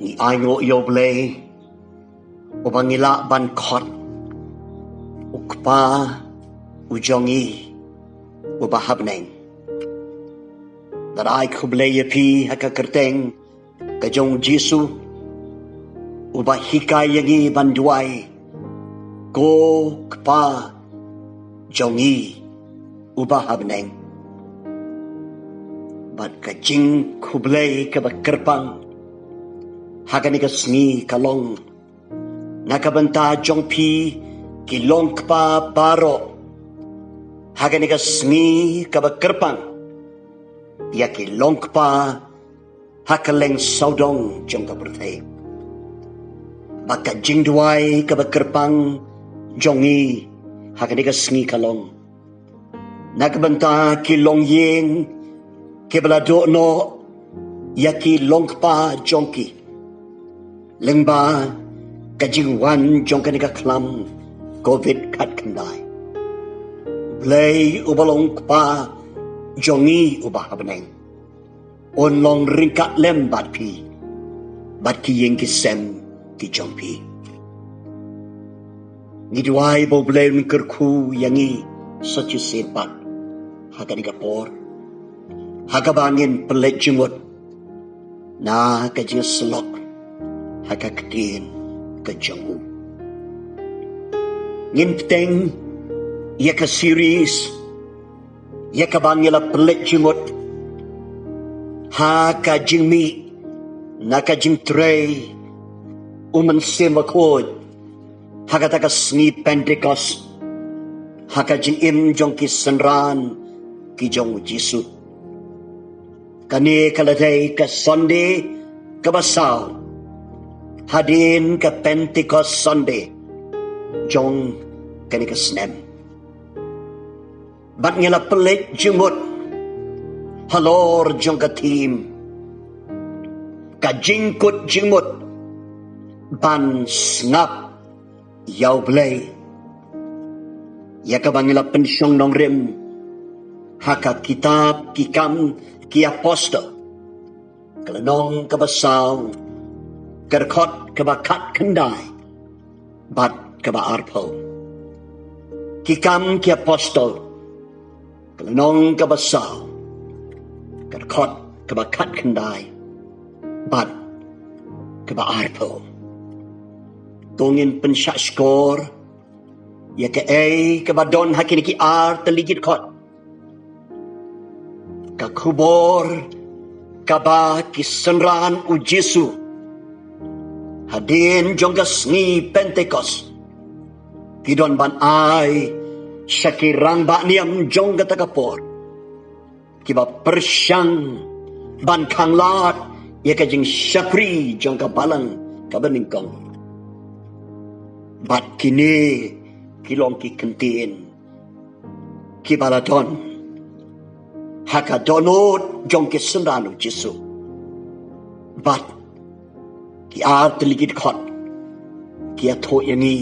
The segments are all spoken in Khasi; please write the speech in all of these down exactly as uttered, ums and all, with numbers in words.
Ngi ainguh ïa U Blei uba ngi lah ban khot U Kpa u jong ngi uba ha bneng. Nga ai khublei ïa phi ha ka kyrteng ka jong U Jisu uba hikai ïa ngi ban duwai, Ko Kpa jong ngi uba ha bneng. Bad ka jingkhublei kaba kyrpang ha kane ka sngi ka long na ka bynta jong phi ki longkpa baroh ha kane ka sngi kaba kyrpang ïa ki longkpa ha kylleng sawdong jong ka pyrthei. Bad ka jingduwai kaba kyrpang jong ngi ha kane ka sngi ka long na ka bynta ki longïing kiba la duh noh ïa ki longkpa jong ki lyngba ka jingwan jong kane ka khlam Covid khatkhyndai. Blei uba long Kpa jong ngi uba ha bneng un long ryngkat lem bad phi bad ki ïing ki sem ki jong phi. Ngi duwai ba U Blei un kyrkhu ïa ngi sa shisien pat ha kane ka por ha kaba ngin pynleit jingmut na ka jingsyllok ha ka ktien ka jong u. Ngin bteng ïa ka series ïa kaba ngi la pynleit jingmut ha ka jingmih na ka jingtrei U Mynsiem Bakhuid ha kata ka sngi Pentekost ha ka jingim jong ki synran ki jong U Jisu. Kane ka la dei ka Sunday kaba saw hadien ka Pentecost Sunday jong kane ka snem. Bad ngi la pynleit jingmut halor jong ka theme, ka jingkut jingmut ban sngap ïa U Blei, ïa kaba ngi la pynshong nongrim ha ka kitab Ki Kam ki Apostol, ka lynnong kaba saw, ka dkhot kaba khatkhyndai bad kaba arphew. Ki Kam ki Apostol, ka lynnong kaba saw, ka dkhot kaba khatkhyndai bad kaba arphew. To ngin pynshah shkor ïa kaei kaba don ha kine ki ar tylli ki dkhot. Ka khubor kaba ki synran U Jisu hadien jong ka sngi Pentekost ki don ban ai sha ki rangbah niam jong kata ka por, kiba pyrshang ban khanglad ïa ka jingshakri jong ka balang kaba nyngkong. Bad kine ki long ki kyntien kiba la don ha ka dohnud jong ki synran U Jisu. Bad ki ar tylli ki dkhot ki ïathuh ïa ngi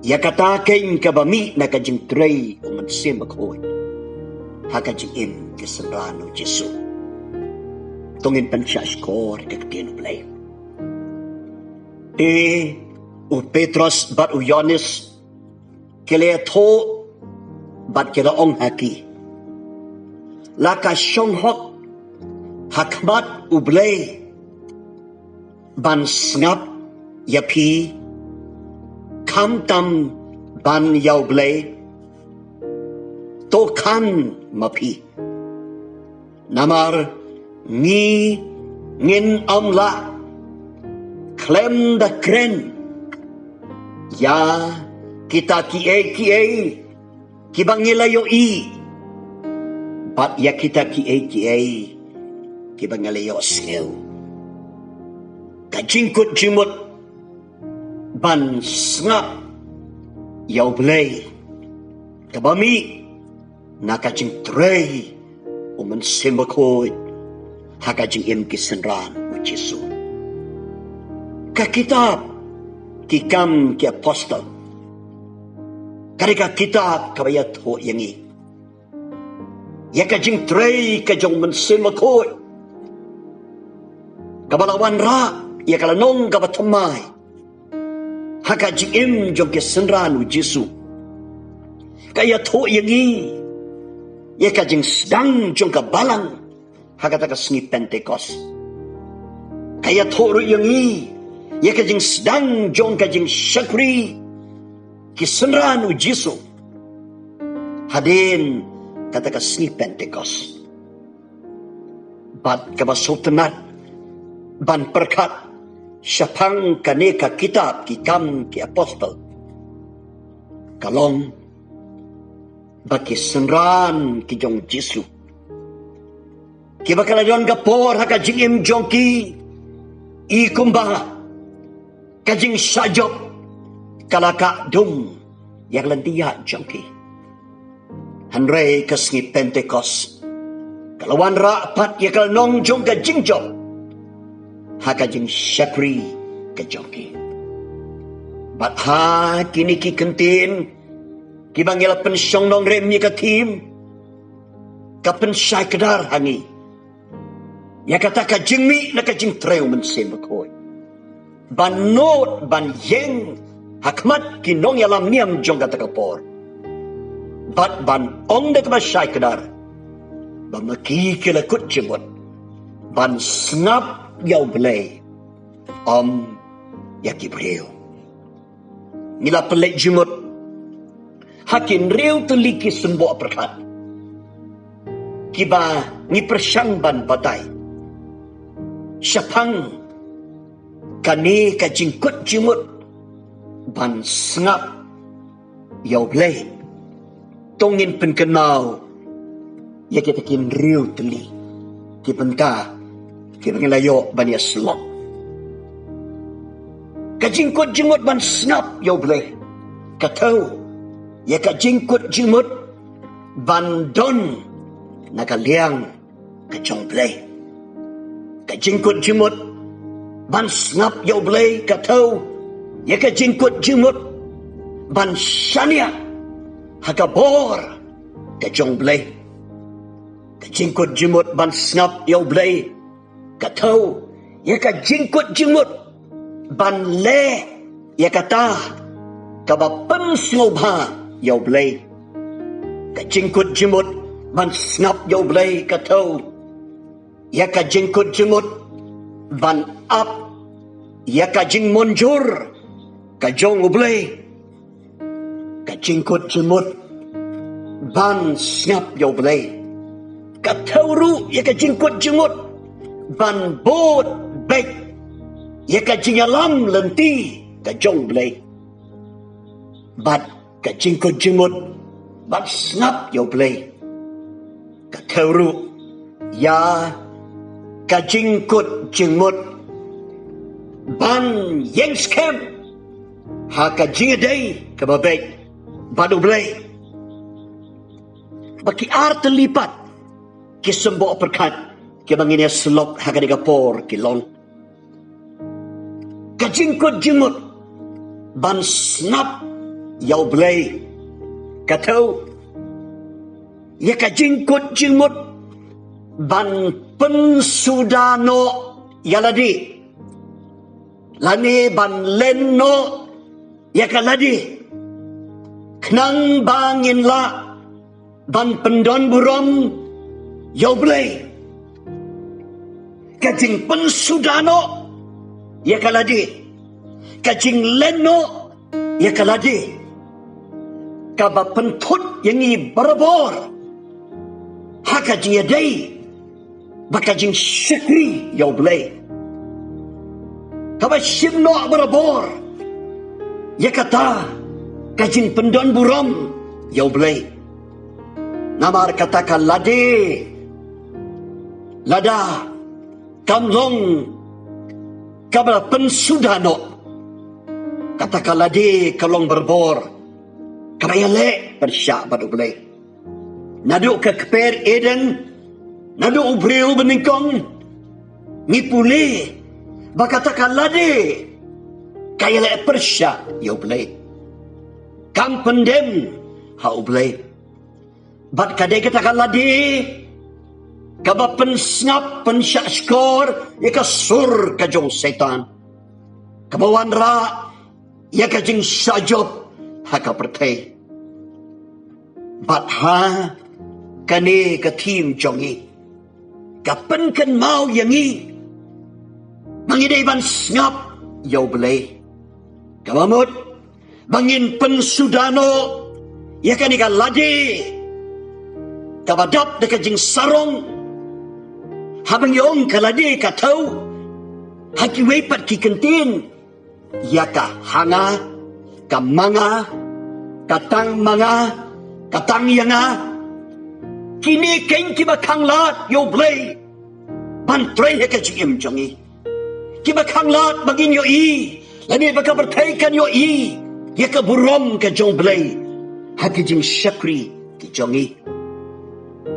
ïa kata keiñ kaba mih na ka jingtrei U Mynsiem Bakhuid ha ka jingim ki synran U Jisu. To ngin pynshah shkor ïa ka ktien U Blei. Te u Petros bad u Ïoannis ki la ïathuh bad ki la ong ha ki, la ka shong hok ha khmat U Blei ban sngap ïa phi, khamtam ban ïa U Blei, to khan ma phi. Namar ngi ngin ym lah khlem da kren ïa kita kiei kiei kiba ngi la ïohi bad ïa kita kiei kiei kiba ngi la ïohsngew. Ka jingkut jingmut ban sngap ïa U Blei kaba mih na ka jingtrei U Mynsiem Bakhuid ha ka jingim ki synran U Jisu. Ka kitab Ki Kam ki Apostol ka dei ka kitab kaba ïathuh ïa ngi ïa ka jingtrei ka jong U Mynsiem Bakhuid Kaba la wanrah ïa ka lynnong kaba thymmai ha ka jingim jong ki synran u Jisu, ka ïathuh ïa ngi ïa ka jingsdang jong ka balang ha kata ka sngi Pentekost. Ka ïathuh ruh ïa ngi ïa ka jingsdang jong ka jingshakri ki synran u Jisu hadien kata ka sngi Pentekost. Bad kaba sngewtynnat ban pyrkhat shaphang kane ka kitab Ki Kam ki Apostol, ka long ba ki synran ki jong u Jisu, kiba ka la don ka por ha ka jingim jong ki, i kumba ka jingshah jop ka la kah dum ïa ka lynti ïaid jong ki. Hynrei ka sngi Pentekost ka la wanrah pat ïa ka lynnong jong ka jingjop ha ka jingshakri ka jong ki. Bad ha kine ki kyntien kiba ngi la pynshong nongrim ïa ka thim, ka pynshai kdar ha ngi ïa kata ka jingmih na ka jingtrei u Mynsiem Bakhuid, ban nud ban ïeng ha khmat ki nongïalam niam jong kata ka por, bad ban ong da kaba shai kdar ba ma ki ki la kut jingmut ban sngap ïa U Blei, ym ïa ki briew. Ngi la pynleit jingmut ha ki hynriew tylli ki symboh pyrkhat kiba ngi pyrshang ban batai shaphang kane ka jingkut jingmut ban sngap ïa U Blei. To ngin pynkynmaw ïa kita ki hynriew tylli ki bynta kiba ngi la ïoh ban ïasyllok. Ka jingkut jingmut ban sngap ïa U Blei ka thew ïa ka jingkut jingmut ban don na ka liang ka jong U Blei. Ka jingkut jingmut ban sngap ïa U Blei ka thew ïa ka jingkut jingmut ban shaniah ha ka bor ka jong U Blei. Ka jingkut jingmut ban sngap ïa U Blei ka thew ïa ka jingkut jingmut ban leh ïa kata kaba pynsngewbha ïa U Blei. Ka jingkut jingmut ban sngap ïa U Blei ka thew ïa ka jingkut jingmut ban ap ïa ka jingmynjur ka jong U Blei. Ka jingkut jingmut ban sngap ïa U Blei ka thew ruh ïa ka jingkut jingmut ban bud beit ïa ka jingïalam lynti ka jong U Blei. Bad ka jingkut jingmut ban sngap ïa U Blei ka thew ruh ïa ka jingkut jingmut ban ïeng skhem ha ka jingïadei kaba beit bad U Blei. Ba ki ar tylli pat ki symboh pyrkhat kiba ngin ïasyllok ha kane ka por ki long: ka jingkut jingmut ban sngap ïa U Blei ka thew ïa ka jingkut jingmut ban pynsuda noh ïa lade, lane ban len noh ïa ka lade, khnang ba ngin lah ban pyndon burom ïa U Blei. Ka jingpynsuda noh ïa ka lade, ka jinglen noh ïa ka lade, kaba pynthut ïa ngi barabor ha ka jingïadei bad ka jingshakri ïa U Blei, kaba shim noh barabor ïa kata ka jingpyndon burom ïa U Blei. Namar kata ka lade, lada kam long kaba pynsuda noh, kata ka lade ka long barabor kaba ïaleh pyrshah bad U Blei. Naduh ka kper Eden, naduh u briew banyngkong, ngi pule ba kata ka lade ka ïaleh pyrshah ïa U Blei, kam pyndem ha U Blei. Bad ka dei kata ka lade kaba pynsngap pynshah shkor ïa ka sur ka jong Soitan, kaba wanrah ïa ka jingshah jop ha ka pyrthei. Bad ha kane ka theme jong ngi ka pynkynmaw ïa ngi ba ngi dei ban sngap ïa U Blei. Kaba mut ba ngin pynsuda noh ïa kane ka lade kaba dap da ka jingsarong, haba ngi ong ka lade ka thew ha kiwei pat ki kyntien, ïa ka ha nga, ka ma nga, ka tang ma nga, ka tang ïa nga. Kine keiñ kiba khanglad ïa U Blei ban trei ha ka jingim jong ngi, kiba khanglad ba ngin ïohi lane ba ka pyrthei kan ïohi ïa ka burom ka jong U Blei ha ki jingshakri ki jong ngi.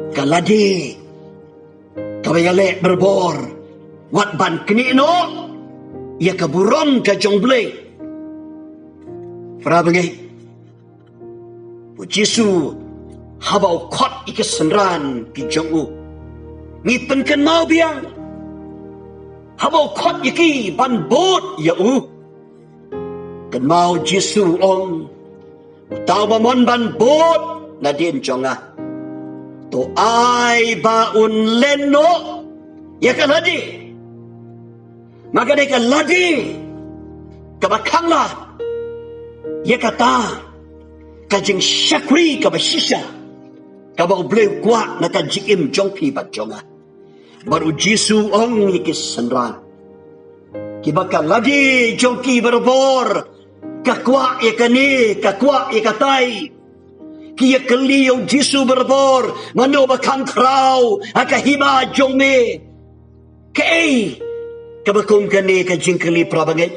Ka lade kaba ïaleh barabor wat ban knieh noh ïa ka burom ka jong U Blei. Para bangeit, U Jisu haba u khot ïa ki synran ki jong u, ngi pynkynmaw biang, haba u khot ïa ki ban bud ïa u, kynmaw U Jisu u ong, uta uba mon ban bud nadien jong nga, to ai ba un len noh ïa ka lade. Ma ka dei ka lade kaba khanglad ïa kata ka jingshakri kaba shisha kaba U Blei u kwah na ka jingim jong phi bad jong nga. Bad U Jisu u ong ïa ki synran, kiba ka lade jong ki barabor ka kwah ïa kane, ka kwah ïa katai. Ki ïa kylli ïa U Jisu barabor, mano ba kham khraw ha ka hima jong me? Kaei kaba kum kane ka jingkylli, para bangeit?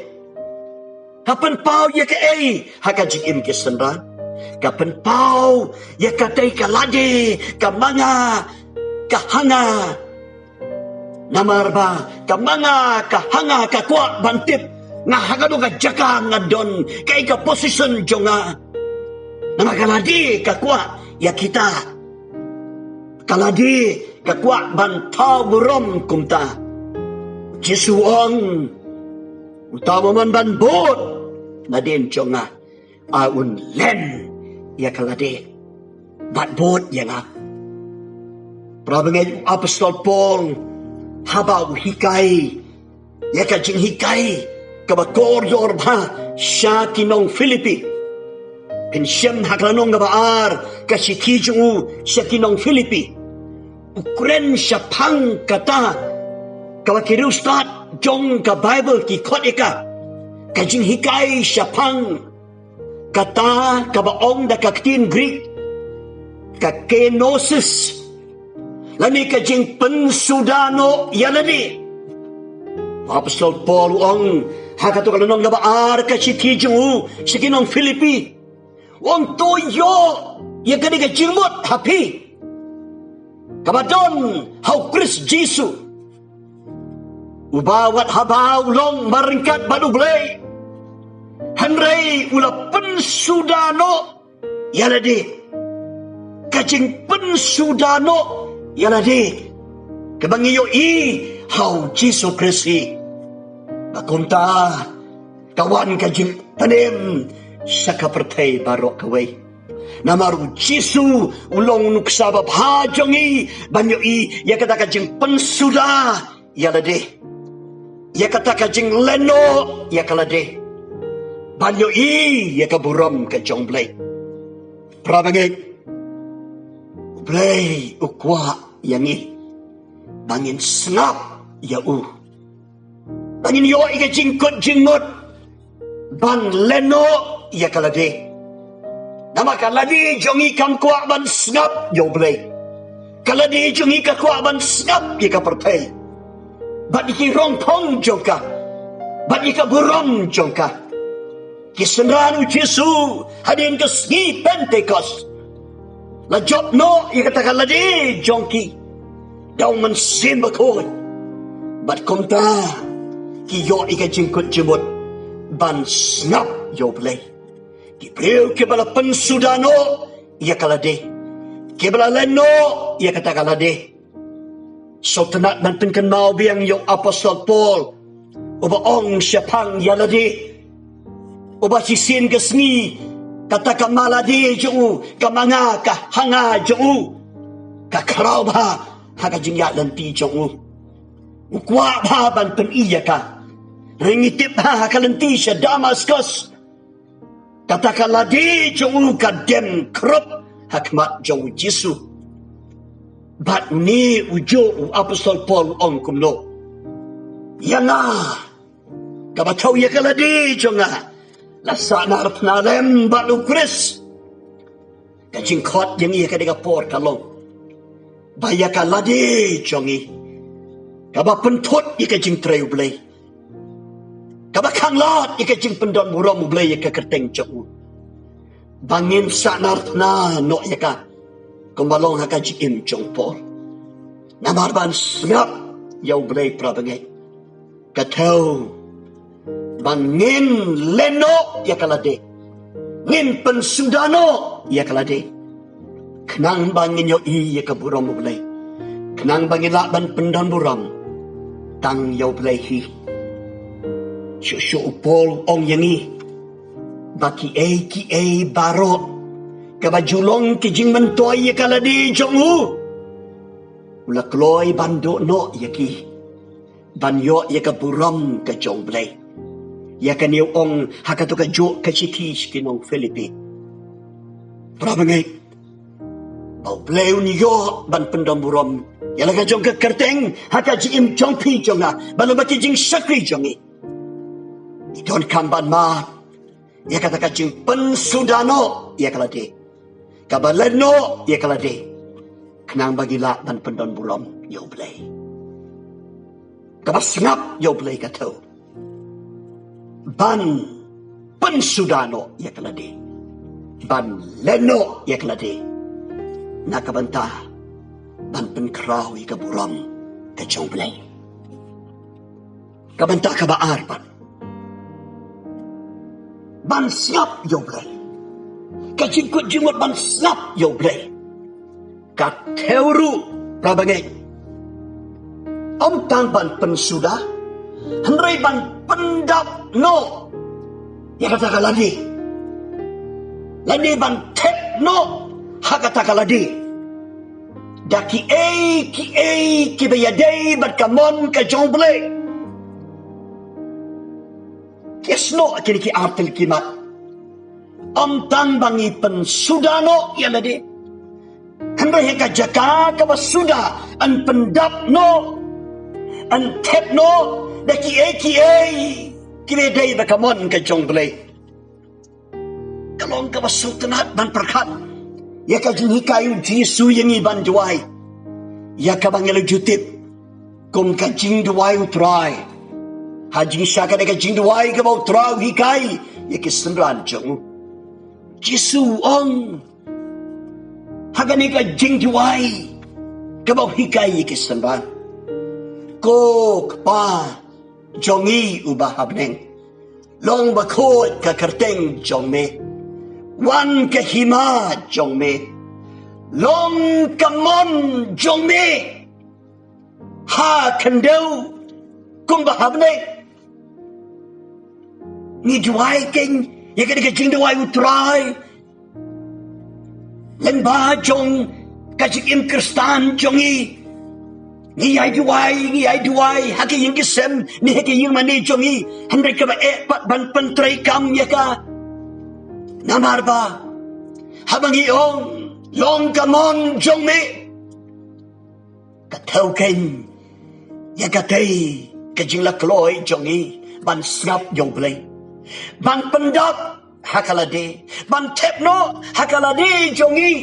Ka pynpaw ïa kaei ha ka jingim ki synran? Ka pynpaw ïa katei ka lade, ka ma nga, ka ha nga. Namar ba ka ma nga, ka ha nga ka kwah ban tip nga ha kano ka jaka nga don, kaei ka position jong nga. Namar ka lade ka kwah ïa kita. Ka lade ka kwah ban thaw burom kumta. Jisu u ong, uta uba mon ban bud nadien jong nga, ai un len ïa ka lade bad bud ïa nga. Para bangeit, u Apostol Paul haba u hikai ïa ka jinghikai kaba kordor bha sha ki nong Philippi, phin shem ha ka lynnong kaba ar ka shithi jong u sha ki nong Philippi, u kren shaphang kata kaba ki riewstad jong ka Baibl ki khot ïa ka ka jinghikai shaphang kata kaba ong da ka ktien Greek ka kenosis, lane ka jingpynsuda noh ïa lade. U Apostol Paul u ong ha kato ka lynnong kaba ar ka shithi jong u sha ki nong Philippi, u ong, to ïoh ïa kane ka jingmut ha phi kaba don ha U Khrist Jisu, uba wat haba u long marryngkat bad U Blei, hynrei u la pynsuda noh ïa lade. Ka jingpynsuda noh ïa lade kaba ngi ïohi ha U Jisu Khrist hi. Ba kumta ka wan ka jingpynim sha ka pyrthei baroh kawei. Namar U Jisu u long nuksa babha jong ngi ban ïohi ïa kata ka jingpynsuda ïa lade, ïa kata ka jinglen noh ïa ka lade, ban ïohi ïa ka burom ka jong U Blei. Para bangeit, U Blei u kwah ïa ngi ba ngin sngap ïa u, ba ngin ïoh ïa ka jingkut jingmut ban len noh ïa ka lade. Namar ka lade jong ngi kam kwah ban sngap ïa U Blei. Ka lade jong ngi ka kwah ban sngap ïa ka pyrthei bad ïa ki rongphong jong ka bad ïa ka burom jong ka. Ki synran U Jisu hadien ka sngi Pentekost la jop noh ïa kata ka lade jong ki da U Mynsiem Bakhuid. Bad kumta ki ïoh ïa ka jingkut jingmut ban sngap ïa U Blei. Ki briew kiba la pynsuda noh ïa ka lade, kiba la len noh ïa kata ka lade, Sngewtynnat ban pynkynmaw biang ïa u apostol Paul, uba ong shaphang ïa lade, uba shisien ka sngi kata ka ma lade jong u, ka ma nga, ka ha nga jong u, ka khraw bha ha ka jingïaid lynti jong u. U kwah bha ban pyni ïa ka. Hynrei ngi tip bha ha ka lynti sha Damaskus, kata ka lade jong u ka dem khrup ha khmat jong u Jisu. Bad une u juh, u apostol Paul u ong kumno: Ïa nga, kaba thew ïa ka lade jong nga, la sahnarphna lem bad u Khrist. Ka jingkhot ïa ngi ha kane ka por ka long ba ïa ka lade jong ngi, kaba pynthut ïa ka jingtrei U Blei, kaba khanglad ïa ka jingpyndonburom U Blei ïa ka kyrteng jong u, ba ngin sahnarphna noh ïa ka, kumba long ha ka jingim jong u Paul. Namar ban sngap ïa U Blei, para bangeit, ka thew ba ngin leh noh ïa ka lade, ngin pynsuda noh ïa ka lade, khnang ba ngin ïohi ïa ka burom U Blei, khnang ba ngin lah ban pyndonburom tang ïa U Blei hi. Shuh shuh u Paul u ong ïa ngi ba kiei kiei baroh kaba ju long ki jingmyntoi ïa ka lade jong u, u la kloi ban duh noh ïa ki, ban ïoh ïa ka burom ka jong U Blei. Ïa kane u ong ha kato ka juh ka shithi sha ki nong Philippi. Para bangeit, ba U Blei un ïoh ban pyndonburom ïa la ka jong ka kyrteng ha ka jingim jong phi jong nga, ba long ba ki jingshakri jong ngi. Ngi donkam ban mad ïa kata ka jingpynsuda noh ïa ka lade, kaba leh noh ïa ka lade, khnang ba ngi lah ban pyndonburom ïa U Blei. Kaba sngap ïa U Blei ka thew ban pynsuda noh ïa ka lade, ban leh noh ïa ka lade, na ka bynta ban pynkhraw ïa ka burom ka jong U Blei. Ka bynta kaba ar pat, ban sngap ïa U Blei. Ka jingkut jingmut ban sngap ïa U Blei ka thew ruh, para bangeit, ym tang ban pynsuda, hynrei ban pyndap noh ïa kata ka lade, lane ban thep noh ha kata ka lade da kiei kiei kiba ïadei bad ka mon ka jong U Blei. Ki snoh kine ki artylli ki mat. Ym tang ba ngi pynsuda noh ïa lade, hynrei ha ka jaka kaba suda, yn pyndap noh, yn thep noh da kiei kiei kiba ïadei bad ka mon ka jong U Blei. Ka long kaba sngewtynnat ban pyrkhat ïa ka jinghikai U Jisu ïa ngi ban duwai, ïa kaba ngi la ju tip kum ka jingduwai U Trai. Ha jingshisha ka dei ka jingduwai kaba U Trai u hikai ïa ki synran jong u. Jisu u ong ha kane ka jingduwai kaba u hikai ïa ki synran: Ko Kpa jong ngi uba ha bneng, long bakhuid ka kyrteng jong me, wan ka hima jong me, long ka mon jong me ha khyndew kumba ha bneng. Ngi duwai keiñ ïa kane ka jingduwai U Trai lyngba jong ka jingim Khristan jong ngi. Ngi ïai duwai, ngi ïai duwai ha ki ïing ki sem ne ha ki ïing mane jong ngi, hynrei kaba eh pat ban pyntreikam ïa ka. Namar ba haba ngi ong, long ka mon jong me, ka thew keiñ ïa katei ka jinglakloi jong ngi ban sngap ïa U Blei, ban pyndap ha ka lade, ban thep noh ha ka lade jong ngi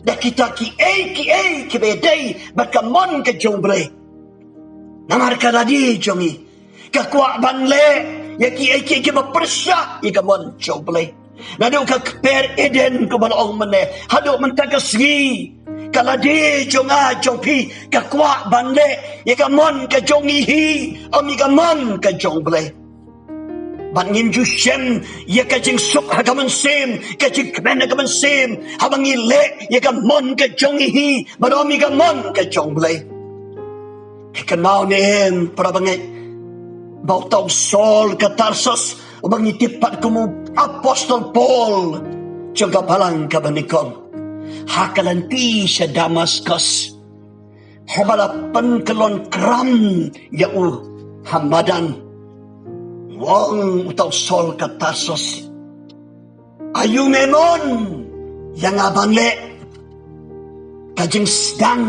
da kita kiei kiei kiba ïadei bad ka mon ka jong U Blei. Namar ka lade jong ngi ka kwah ban leh ïa kiei kiei kiba pyrshah ïa ka mon jong U Blei. Naduh ka kper Eden, kumba la ong mynne, haduh mynta ka sngi, ka lade jong nga jong phi ka kwah ban leh ïa ka mon ka jong ngi hi, ym ïa ka mon ka jong U Blei. Bad ngim ju shem ïa ka jingsuk ha ka mynsiem, ka jingkmen ha ka mynsiem, haba ngi leh ïa ka mon ka jong ngi hi bad ym ïa ka mon ka jong U Blei. Kynmaw ne em, para bangeit, ba uta u Saul ka Tarsus, uba ngi tip pat kum u Apostol Paul jong ka Balang kaba nyngkong, ha ka lynti sha Damaskus, haba la pynkyllon kram ïa u ha madan, u ong uta u Saul ka Tarsus, aïu me mon ïa nga ban leh? Ka jingsdang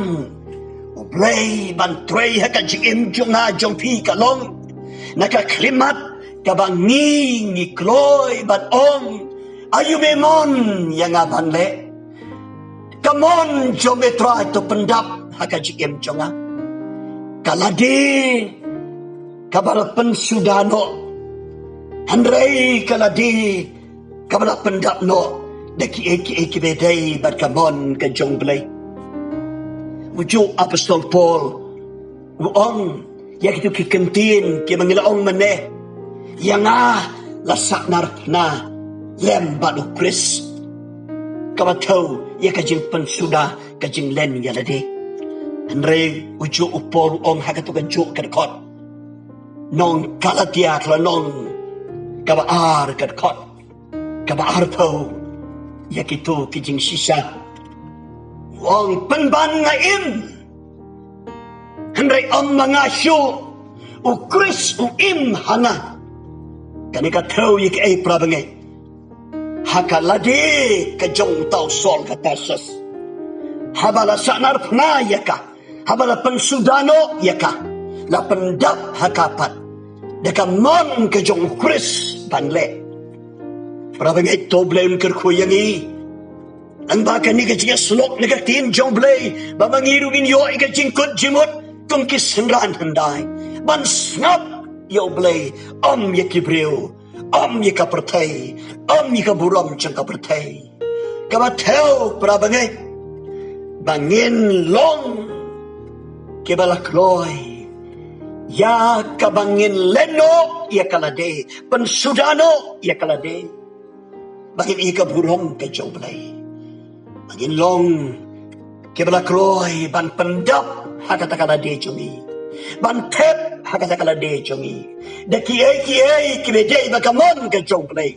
U Blei ban trei ha ka jingim jong nga jong phi ka long na ka khyllipmat kaba ngi, ngi kloi ban ong, aïu me mon ïa nga ban leh? Ka mon jong me Trai to pyndap ha ka jingim jong nga. Ka lade kaba la pynsuda noh, hynrei ka lade kaba la pyndap noh da kiei kiei kiba dei bad ka mon ka jong U Blei. U juh Apostol Paul u ong ïa kito ki kyntien kiba ngi la ong mynne, ïa nga la sahnarphna lem bad U Khrist, kaba thew ïa ka jingpynsuda ka jinglen ïa lade. Hynrei u juh u Paul u ong ha kato ka juh ka dkhot, nong Galatia ka lynnong kaba ar ka dkhot kaba arphew, ïa kito ki jingshisha, u ong, pynban nga im, hynrei ym ma nga shuh, U Khrist u im ha nga. Kane ka thew ïa kiei, para bangeit? Ha ka lade ka jong uta u Saul ka Tarsus, haba la sahnarphna ïa ka, haba la pynsuda noh ïa ka, la pyndap ha ka pat da ka mon ka jong U Khrist ban leh. Para bangeit, to U Blei un kyrkhu ïa ngi. Lyngba kane ka jingïasyllok na ka ktien jong U Blei, ba ma ngi ruh ngin ïoh ïa ka jingkut jingmut kum ki synran hyndai, ban sngap ïa U Blei, ym ïa ki briew, ym ïa ka pyrthei, ym ïa ka burom jong ka pyrthei. Kaba thew, para bangeit, ba ngin long kiba la kloi ïa kaba ngin leh noh ïa ka lade, pynsuda noh ïa ka lade, ba ngin ïoh ïa ka burom ka jong U Blei. Ba ngin long kiba la kloi ban pyndap ha kata ka lade jong ngi, ban thep ha kata ka lade jong ngi da kiei kiei kiba dei bad ka mon ka jong U Blei.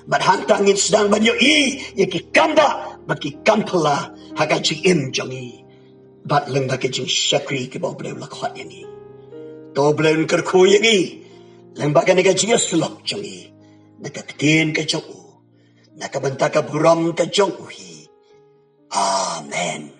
Bad hangta ngin sdang ban ïohi ïa ki kambah bad ki kamphylla ha ka jingim jong ngi, bad lyngba ki jingshakri kiba U Blei u la khot ïa ngi. To U Blei un kyrkhu ïa ngi lyngba kane ka jingïasyllok jong ngi, na ka ktien ka jong u, na ka bynta ka burom ka jong u hi. Amen.